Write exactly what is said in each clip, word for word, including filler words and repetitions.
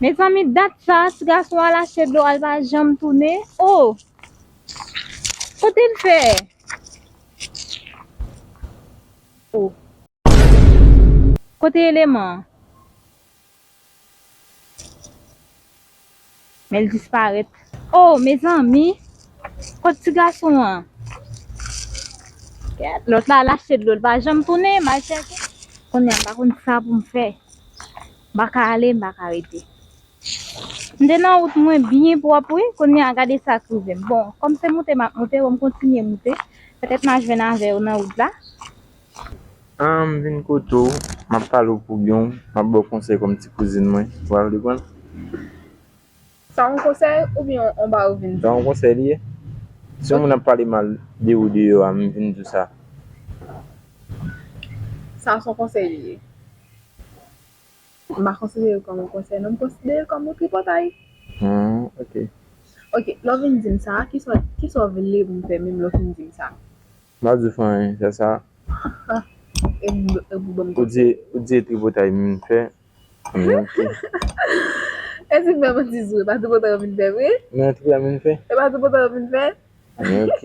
Mezanmi, dat sa, ti gason an al achte dlo, al pa janm tounen. Oh! Kote l fè? Oh. Kote eleman an? Men l disparèt. Oh, mezanmi! Kot ti gason an? Kèt, lòt la, l achte dlo, l pa janm tounen, m al chèche. Kounye a, m pa konn sa pou m fè. M pa ka ale, m pa ka rete. M te nan wout mwen byen pwòp, wi. Kounye a, gade sa k rive m. Bon, kòm se moute m ap moute, bon, m kontinye moute. Petèt m a jwenn avè yo nan wout la. An, m vin kote w, m ap pale w pou byen w, m ap ba w konsèy kòm ti kouzin mwen. Ou pa vle pran l? Sa yon konsèy oubyen yon bagay ou vin di? Sa yon konsèy li ye. Si yon moun ap pale mal de ou deyò a, m vin di w sa. Sa se yon konsèy li ye. M pa konsidere l kòm yon konsèy, non, m konsidere l kòm yon tripotay. Hmm, ok. Ok, lè w vin di m sa, kisa, kisa w vle pou m fè menm lè w fin di m sa? M pa di w fè anyen, fè sa. E pou ban m konsèy. Ou di e tripotay m vin fè. Anben, ok. Èske m fè manti sou ou? E pa tripotay ou vin fè vre? Men tripotay m vin fè. E pa tripotay ou vin fè? Anben, ok.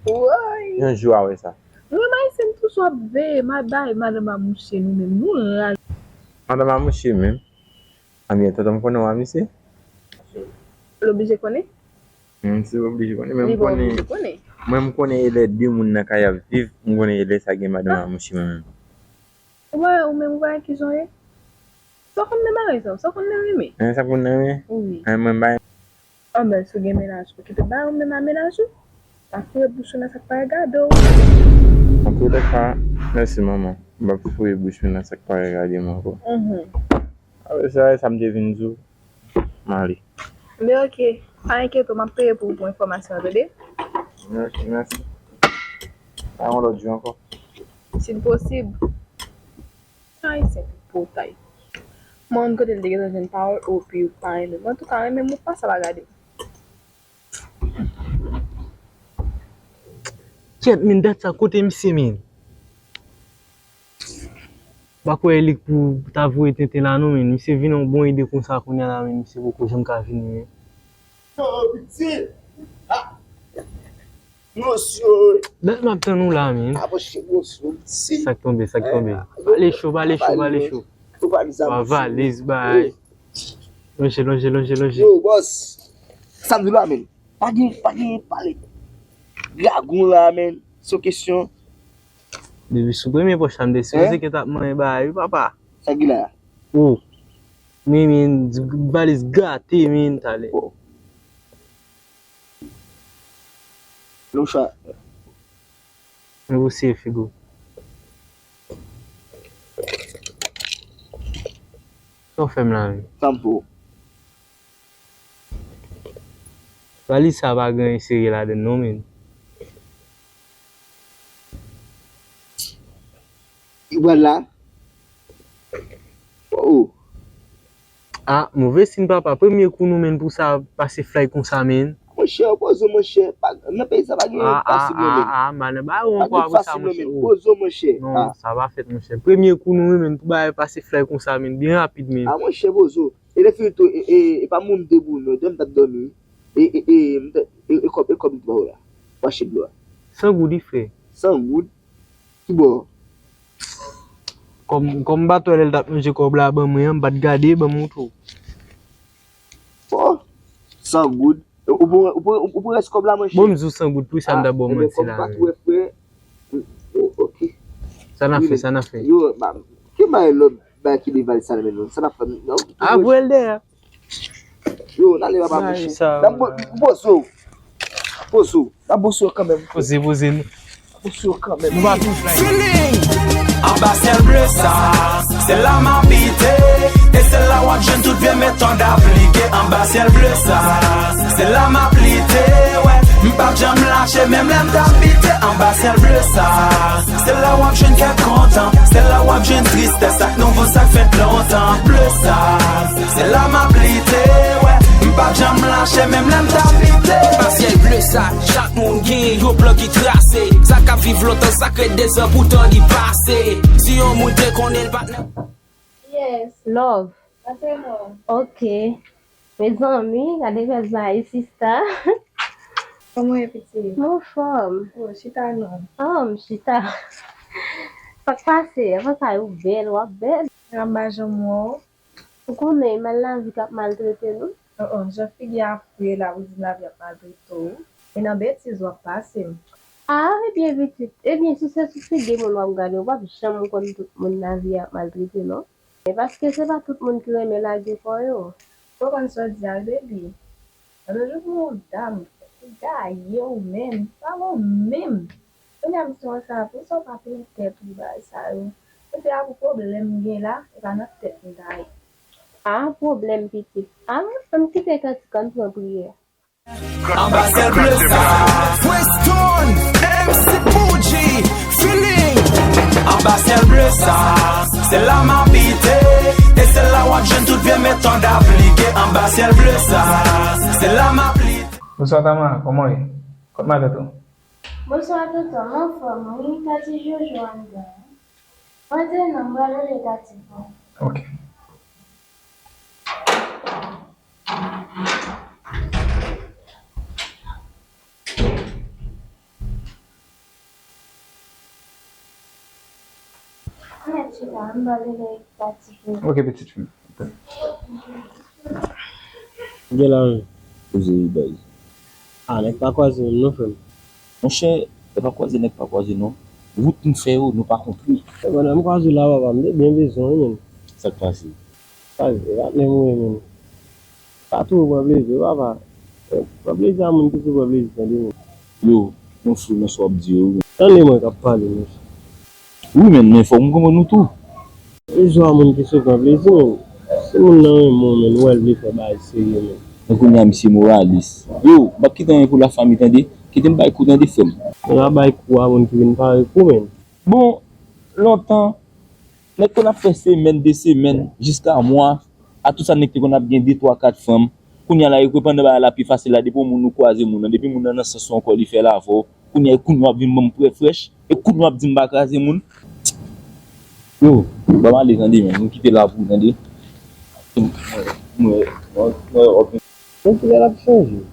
Woy! Yon jou a wè sa. Nou menm Ayisyen toujou ap veye, bay madanm a mouche nou menm, nou raz. Madanm a mouche menm? Anben, tonton m konnen w a misye? L oblije konnen? Misye oblije konnen, men m konnen. Mwen m konnen e lè de moun nan kay ap viv, m konnen e lè sa gen madanm a mouche mwen menm. Ou pa wè ou menm ou pa wè kijan w ye? Sa w konn nan bagay sa yo, sa w konn nan renmen? Sa m konn nan renmen? Wi. Mwen bay. Anben, si w gen mennaj, okipe bagay ou menm a mennaj ou. Pa foure bouch ou nan sa k pa regade w. Antoulèka, mèsi manman. M p ap foure bouch mwen nan sa k pa regade m ankò. Apre sa, e sa m te vin di w, m ale. Men ok, pa enkyete w, m ap peye pou ou pou enfòmasyon an, tande? Ok, mèsi. A yon lòt jou ankò. Si l posib. Ayisyen tripotay. Mwen menm kote l te gentan jwenn pawòl, epi ou pa renmen m. Antouka, renmen m ou pa, sa pa gade m. Kèt, men dat sa kote misye, men? Pa kwè e li k pou ta voye tenten la non, men. Misye vin yon bon ide konsa kounye a la, men. Misye poko janm ka vini, men. Yo, piti! Ha! Gwo sou yo wi. Dat m ap tann ou la, men. Avanse gwo sou, piti. Sa k tonbe, sa k tonbe? Pale cho, pale cho, pale cho. Ou pa di sa. Ba valiz, bay. Lonje, lonje, lonje, lonje. Yo, bòs. Sa m di w la, men. Pa gen, pa gen pale. Dragon la, men. Se yon kesyon. Depi sou premye pòch la, m te sipoze ke t ap manyen bagay, wi, papa. Sa ki la? Oh. Men, men, valiz gate, men, talè. Non, sa. Men, ou se figo. Sa w fè m la, men? Sa m fè w? Valiz sa pa gen anyen serye ladann non, men. Li pral la? Oh. Ah, move siy papa, premye kou nou, men, pou sa pase flay konsa, men. Monchè, poze w, monchè. Pa, nan peyi sa pa gen fasil non, men. Ah, ah, ah, ah, m pa nan bagay ou ankò apre sa, monchè. Poze w, monchè. Non, sa pa fèt, monchè. Premye kou nou, men, pou bagay pase flay konsa, men, byen rapid, men. Ah, monchè, poze w. E lè fini tou, e, e, e pa moun m te pou non, dòmi m t ap dòmi. E, e, e, m te, e, e kòb, e kòb li te ba w la. Pou achte dlo a. San goud, wi, frè. San goud? Ki bò? Kòm, kòm m pa t wè lè l t ap manje kòb la ban mwen an, m pa t gade, ban m montre w. Bon, san goud. Ou, ou, ou, ou, ou pran rès kòb la, monchè? Bon, m di w san goud, poukisa m ta ba w manti la menm? Oh, ok. Sa n ap fè, sa n ap fè? Yo, ba, ki bay lòt bay ki deval sa nan men nou? Sa n ap fè? Non. A, voye l dèyè. Yo, n ale papa monchè. Dam, poze w. Poze w. N ap poze w kanmenm. Poze, poze. N ap poze w kanmenm. Nou pa tou fly. Anba syèl ble sa, se la m abite. E se la w ap jwenn tout vye metòd aplike. Anba syèl ble sa, se la m ap lite, wè. M p ap janm lache, menm lè m t ap bite. Anba syèl ble sa, se la w ap jwenn kè kontan. Se la w ap jwenn tristès ak nouvo sa k fèt lontan. Ble sa, se la m ap lite, wè. M p ap janm lache, menm lè m t ap bite. Anba syèl ble sa, chak moun genyen yon plan ki trase. Sa k ap viv lontan, sa k ret dezan, poutan li pase. Si yon moun te konnen l pa t nan. Yes, love. Ase bon. Ok. Mezanmi, gade bèl bagay, sista. Kòman w ye, pitit? Mwen anfòm. Oh, chita non. Ah, m chita. Sa k pase? Avan sa, ou bèl, w ap bèl. Mwen pa janm wè w. Ou konnen, mal lavi k ap maltrete nou. Oh, oh, jan figi a fre la, ou di lavi ap maltrete w. E nan betiz w ap pase m. Ah, ebyen, pitit. Ebyen, si se sou figi moun w ap gade, w p ap janm konn tout moun lavi a ap maltrete, non. E paske se pa tout moun ki renmen lage kò yo. Ou konn sa w di a, baby. Lòt jou pou yon dam, ou gaye ou menm, pa bon menm. Kounye a m di w sa, poukisa w pa plen tèt ou bagay sa yo? Mwen se a pou pwoblèm m gen la, e pa nan tèt m ta ye. Ah, pwoblèm pitit. Ah, ann kite kantik, ann pran priyè. Anba syèl ble sa, Weston, M C Bougie, feeling. Anba syèl ble sa, se la m abite. E se la w ap jwenn tout vye metòd aplike. Anba syèl ble sa, se la m aplike. Bonswa Tamara, kòman w ye? Kot matant ou? Bonswa tonton, m anfòm wi, Tati Jojo anndan. Mwen te nan m pral rele Tati pou ou. Ok. Mèt chita, m pral rele Tati pou ou. Ok, pitit fi m. Gen la wi. Koze wi baz. Ah, nèg pa kwaze menm non frè m. Monchè, nèg pa kwaze, nèg pa kwaze non. Wout nou fè yo, nou pa kontre. Pandan m kwaze w la papa, m te byen bezwen w wi menm. Sa k pase? Kwaze, e pa menm ou ye menm. Pa twò pran plezi wi papa. Pran plezi a moun ki sou pran plezi tande menm. Yo, nou fou nan sa w ap di yo wi. Tande mwen k ap pale monchè. Wi men, men fòk m konprann nou tou. Bezwen a moun ki sou pran plezi menm. Si moun nan renmen w menm, ou wè l vle fè bagay serye menm. Men kounye a misye moralis. Yo, m p ap kite anyen pou lafanmi tande. Kite m bay kou tande frè m. Mwen ap bay kou a moun ki vin parèy kou menm. Bon, lontan, nèg konn ap fè semèn, de semèn, jiska mwa. A tout sa nèg te konn ap gen de, twa, kat fanm. Kounye a la, yo kwè pandan bagay la pi fasil la, depi yon moun ou kwaze moun nan, depi moun nan nan sans ou ankò li fè l avè w. Kounye a, e kounye a w ap vin ban m prè frèch, e kounye a w ap di m pa kraze moun. Yo, ban m ale tande, men, nou kite la pou tande. Mwen, mwen, mwen, mwen, mwen, mwen, kilè l ap chanje?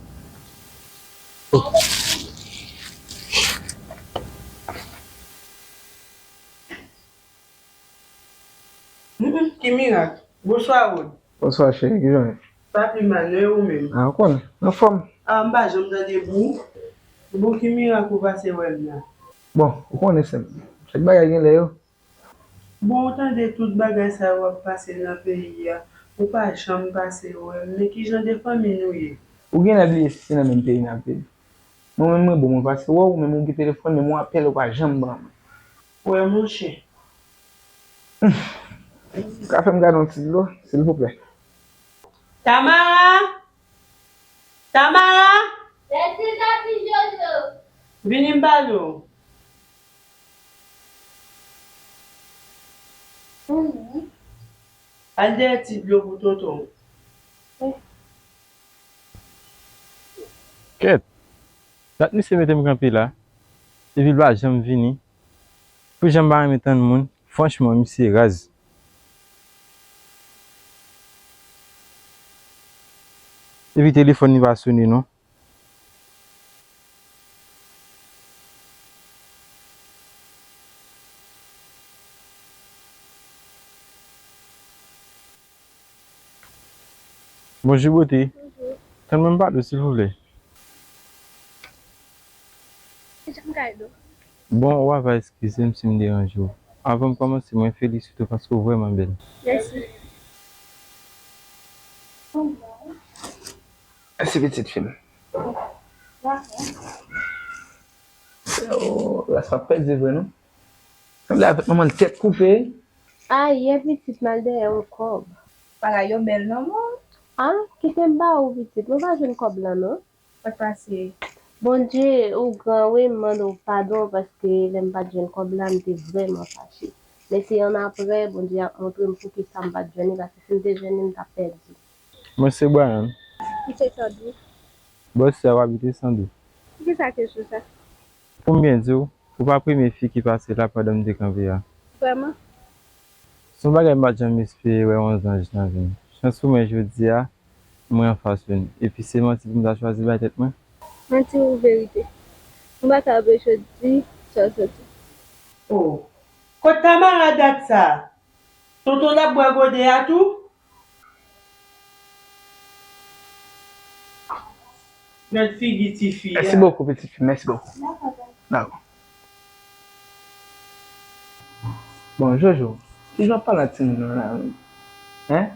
Hum, hum, ki mirak. Bonswa, Rod. Bonswa, cheri, kijan w ye? Pa pi mal, non, e ou menm? Ah, ou konnen, anfòm. Ah, m pa janm tande bou. Bon, ki mirak ou pase wè m la? Bon, ou konnen, sè m. Chak bagay gen lè yo. Bon, ou tande tout bagay sa yo ap pase nan peyi a. Ou pa janm pase wè m. Men ki jan de fanmi nou ye? Ou genlè bliye si se nan menm peyi n ap viv. Mwen menm mwen bon mwen pase wè w, ou menm ou gen telefòn, men mwen apèl ou pa janm ban mwen. Wè monchè. Ou ka fè m gade yon ti dlo, silvouplè? Tamara! Tamara! Tèt ti Tati Jojo! Vini m pale w. Al dèyè ti dlo pou tonton w. Kèt! Dat misye mete m kanpe la, epi l pa janm vini. Pou jan m pa renmen tann moun, franchman, misye raz. Epi telefòn li pa sone non. Bonjou, bote. Bonjou. Tann mwen m pale w, silvouplè. Kijan m ka ede w? Bon, w ava eskize m si m deranje w. Avan m kòmanse, mwen felisite w paske w vrèman bèl. Mèsi. Mèsi, pitit fi m. Dakò. Oh, ras pa pèdi vre, non? Sanble avèk manman l tèt koupe. Ayè, pitit, m al dèyè yon kòb. Bagay yo bèl, non, mwen? Ah, kite m ba ou, pitit. Mwen pa jwenn kòb la, non. Sa k pase? Bondye, ou gran, wi, m mande w padon, paske lè m pa t jwenn kòb la, m te vrèman fache. Men se annapre, Bondye ap montre m poukisa m pa t jwenn li, paske si m te jwenn li, m t ap pèdi. Mwen se Brian. M se Sandou. Bòs sa w abite Sandou. Poukisa kesyon sa? Pou m byen di w, ou pa premye fi ki pase la pandan m te kanpe a. Vrèman? Se yon bagay m pa t janm espere wè yon zanj nan vi m. Nan soumèt jodi a, mwen anfas youn. Epi se manti pou m ta chwazi bay tèt mwen? Manti ou verite? M pa ka anpeche w di sa w santi. Oh, kot Tamara dat sa? Tonton l ap bwè gode a tou? Gad figi tifi a. Mèsi bokou, pitit fi. Mèsi bokou. Dakò. Bon, Jojo, kijan w ap pale ak timoun nan la menm? Hein?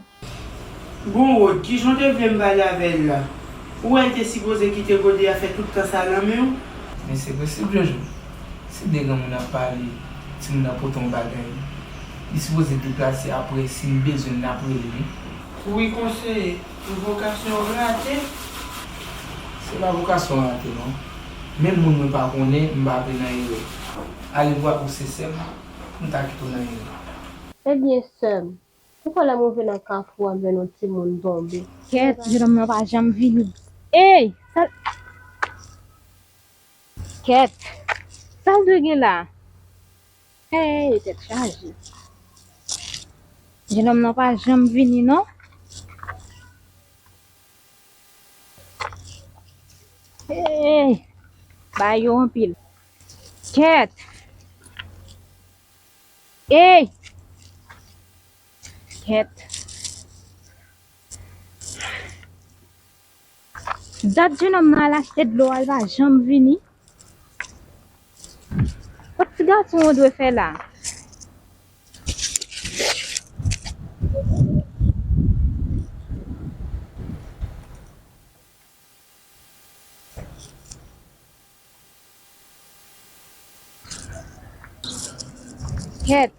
Gon wòd, kijan w te vle m pale avè l la? Ou wè l te sipoze kite gode a fè tout tan sa nan men w? Men se posib, Jojo. Si de granmoun ap pale, timoun nan pote yon bagay, li sipoze deplase apre, si n bezwen l, n ap rele li. Wi, konseye, pou vokasyon rate. Se pa vokasyon rate, non. Menm moun mwen pa konnen, m pa vle nan erè. Alevwa pou se sè m, m ta kite w nan erè. Ebyen, sè m, poukò lè mwen vin nan kafou a, m jwenn yon timoun tonbe? Kèt, jenòm nan pa janm vini. Ey! Sa, kèt! Sa l dwe gen la? Hey, tèt chaje. Jenòm nan pa janm vini, non. Hey, bay yo anpil. Kèt. Hey! Kèt. Dat jenòm nan al achte dlo a, l pa janm vini. Kot ti gason an dwe fè la? Kèt.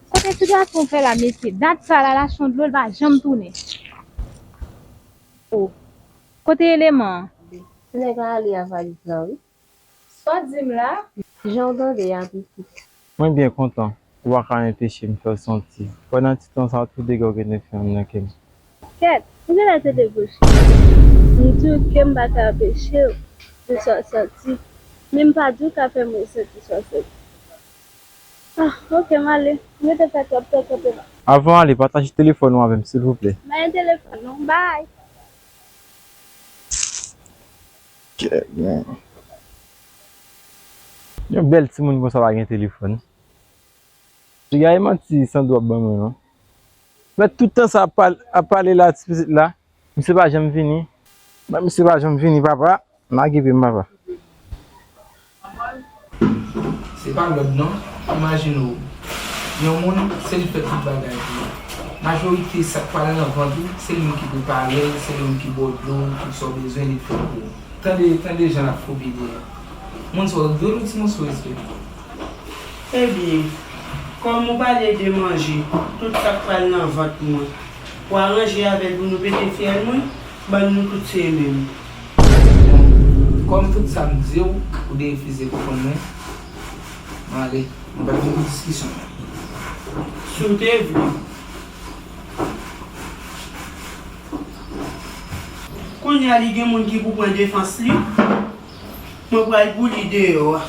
Kote ti gason fè la, mesye? Dat sa la, l achte yon dlo, l pa janm tounen. O. Kote eleman an? Ti nèg la ale a valiz la, wi. Sa w di m la? Jan w tande a, pitit. Mwen byen kontan ou pa ka anpeche m fè w santi pandan ti tan sa a tou dega w gentan fè anndan kè m. Kèt, ou genlè te debouche. M di w ke m pa ka anpeche w di sa w santi, men m pa di w ka fè m resanti sa w santi. Ah, oke, m ale. M rete fè twòp tan kanpe la. Avan w ale, pataje telefòn ou avè m, silvouplè. M pa gen telefòn, non. Bay! Kè, men. Yon bèl timoun konsa pa gen telefòn. Piga e manti Sandro ap ban mwen, non. Mèt tout tan sa ap pal-, ap pale la, ti pitit la. Misye pa janm vini. Ban misye pa janm vini, papa. Lage pye m, papa. Se pa lòd non. Imajine w, yon moun, se li k fè tout bagay pou ou. Majorite sa k pral nan vant ou, se li menm ki prepare l, se li menm ki ba w dlo, tout sa w bezwen, li k fè l pou ou. Tande, tande jan l ap foube dèyè. Moun sa w dwe yon ti moso respè. Ebyen, kòm ou pale de manje, tout sa k pral nan vant mwen, ou aranje avè l pou nou pete fyèl mwen, ban nou tout se menm. Bon, kòm tout sa m di w, ou derefize konprann mwen, m ale, nou pa gen pou diskisyon. Si w te vle. Kounye a li gen moun ki pou pran defans li, mwen pral boule deyò a.